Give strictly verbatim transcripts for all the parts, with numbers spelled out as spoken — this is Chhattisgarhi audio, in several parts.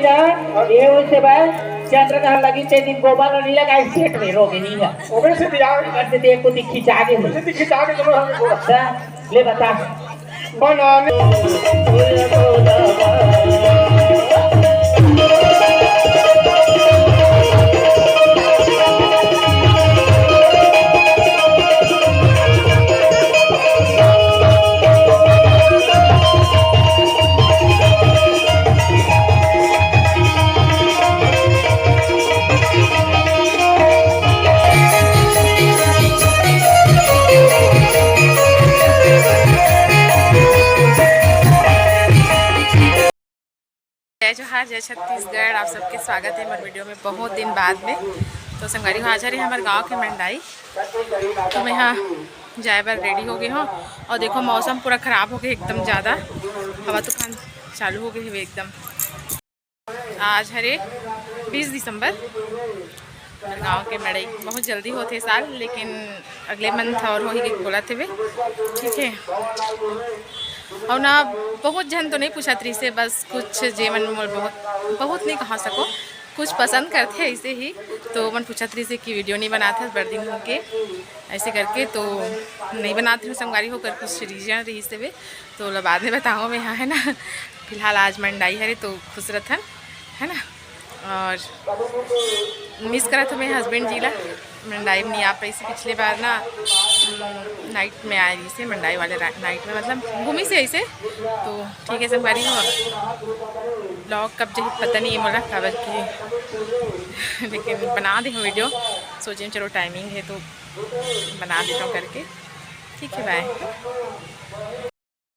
ये ओइसे बा, चंद्र कहाँ लगी ते दिन गोबर नहीं लगाए, सेट में रो गई है। ओबे से दिया। कर से देख को दिखी जागे हो। से दिखी जागे तो हम को। अच्छा, ले बता। बनाने। जय जोहार, जय छत्तीसगढ़। आप सबके स्वागत है हमारे वीडियो में बहुत दिन बाद में। तो संगवारी हो, आज हरे हमारे गांव के मंडाई, तो मैं यहाँ जाए बर रेडी हो गए हो। और देखो, मौसम पूरा खराब हो गया एकदम ज़्यादा, हवा तूफान चालू हो गए हुए एकदम। आज हरे बीस दिसंबर। हमर गांव के मड़ई बहुत जल्दी होथे साल, लेकिन अगले मंथ और होही के बोलत हेवे। ठीक है, और ना, बहुत झन तो नहीं पूछत रहिसे, बस कुछ जे मन मोल बहुत, बहुत नहीं कहा सको, कुछ पसंद करथे ऐसे ही, तो मन पूछत रहिसे कि वीडियो नहीं बनात हस बड़ दिन होके, ऐसे करके तो नहीं बनात रहिस संगवारी हो, कर कुछ रीजन रहिस हेवे, तो ओला बाद में बताओ मैं यहाँ, है ना। फिलहाल आज मंडाई हरे तो खुश रथन, है ना। और मिस करत हूँ मैं हस्बैंड जी ला। मंडाई में नहीं आ पाई से पिछले बार ना, नाइट में आए रहिसे मंडाई वाले नाइट में, मतलब घूमी से ऐसे। तो ठीक है संगवारी हो, ब्लॉग कब जही पता नहीं है मोला काबर की लेकिन बना दे हूँ वीडियो, सोचे चलो टाइमिंग है तो बना देता हूँ करके। ठीक है, बाय।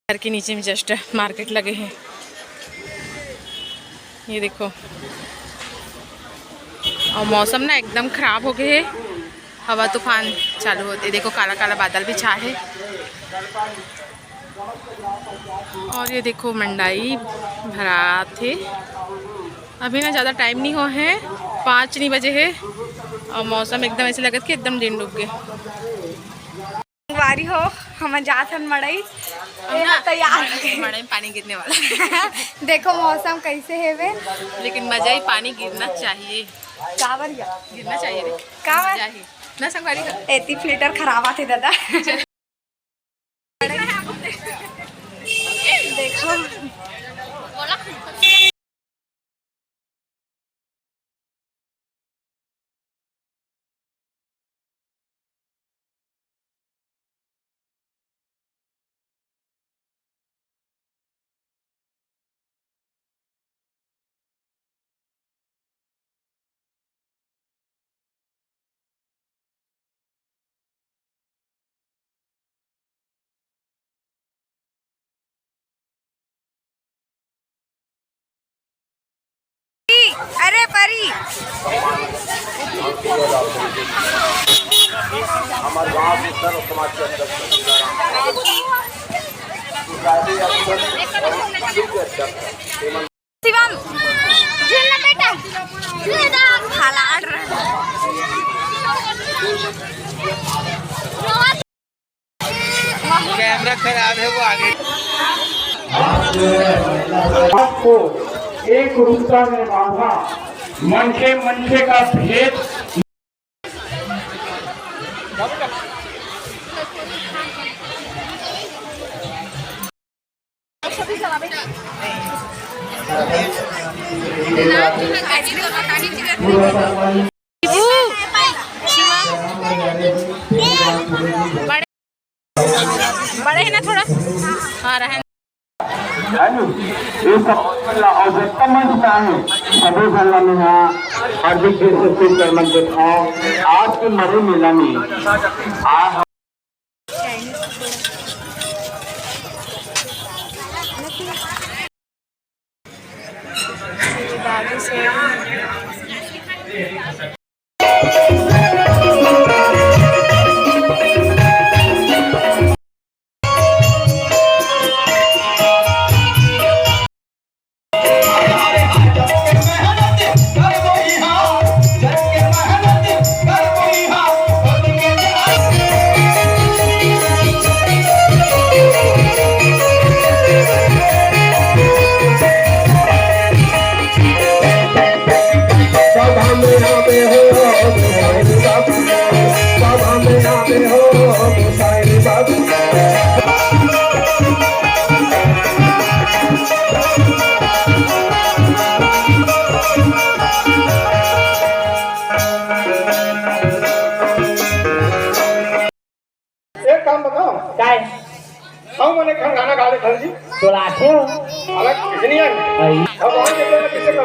घर के नीचे में जस्ट मार्केट लगे हैं, ये देखो। और मौसम ना एकदम खराब हो गए है, हवा तूफान चालू होते, देखो काला काला बादल भी छा है। और ये देखो मंडाई भरात है, अभी ना ज़्यादा टाइम नहीं हुआ है, पाँच नहीं बजे है। और मौसम एकदम ऐसे लगत कि एकदम दिन डूब गए। संगवारी हो, हम जात हन मड़ई। हम ए, ना, तैयार हो गए। मड़ई में पानी गिरने वाला। देखो मौसम कैसे हेवे। लेकिन मजा ही, पानी गिरना चाहिए। काबर या? गिरना चाहिए रे। काबर? मजा ही। ना संगवारी हो। एती फिल्टर खराब आथे दादा। देखो। अरे परी। हमारे गांव के सर्व समाज के अध्यक्ष, शिवम, झेलना बेटा, फलाड़ रहा। कैमरा खराब है, वो आगे। आपको एक रूपता में बांधा, मनखे मनखे का भेद। बड़े, बड़े है ना थोड़ा। हाँ, रहन। है नी? ये सब ला अउ जतका मंच में आए, सबे झन ला मेंहा हार्दिक दिल से शुभकामना देत हौं। आज के मड़ई मेला में आ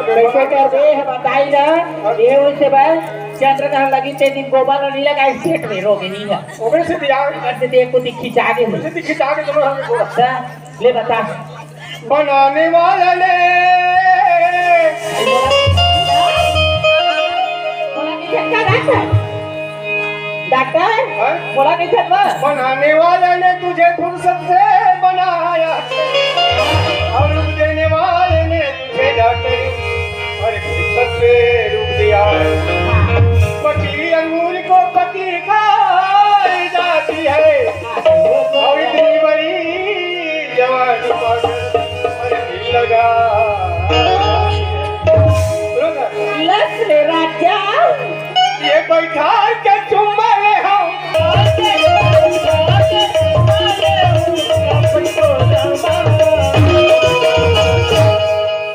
कइसे करबे हे बताई ना। ये उसे बर चंद्र कहाँ लगी ते दिन गोबर नहीं लगाए, सेठ में रो गई है। ओकरे से दिया। ओकर से देख को दिखी जागे है। से दिखी जागे तो हम बोला। ले बता। बनाने वाला ने। बोला कि झटका डॉक्टर। डॉक्टर, हैं? बोला कि झटका। बनाने वाला ने तुझे फुर्सत से बनाया और रूप देने वाले ने तुझे डॉक्टर, अरे फुर्सत से रूप दिया। पकी अंगूर को पकी खाई जाती है। और इतनी बड़ी जवानी पाकर अरे दिल लगा। लस रे राजा। ये बैठा के चुम्मा ले हम।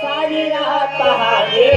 सारी रात हारे।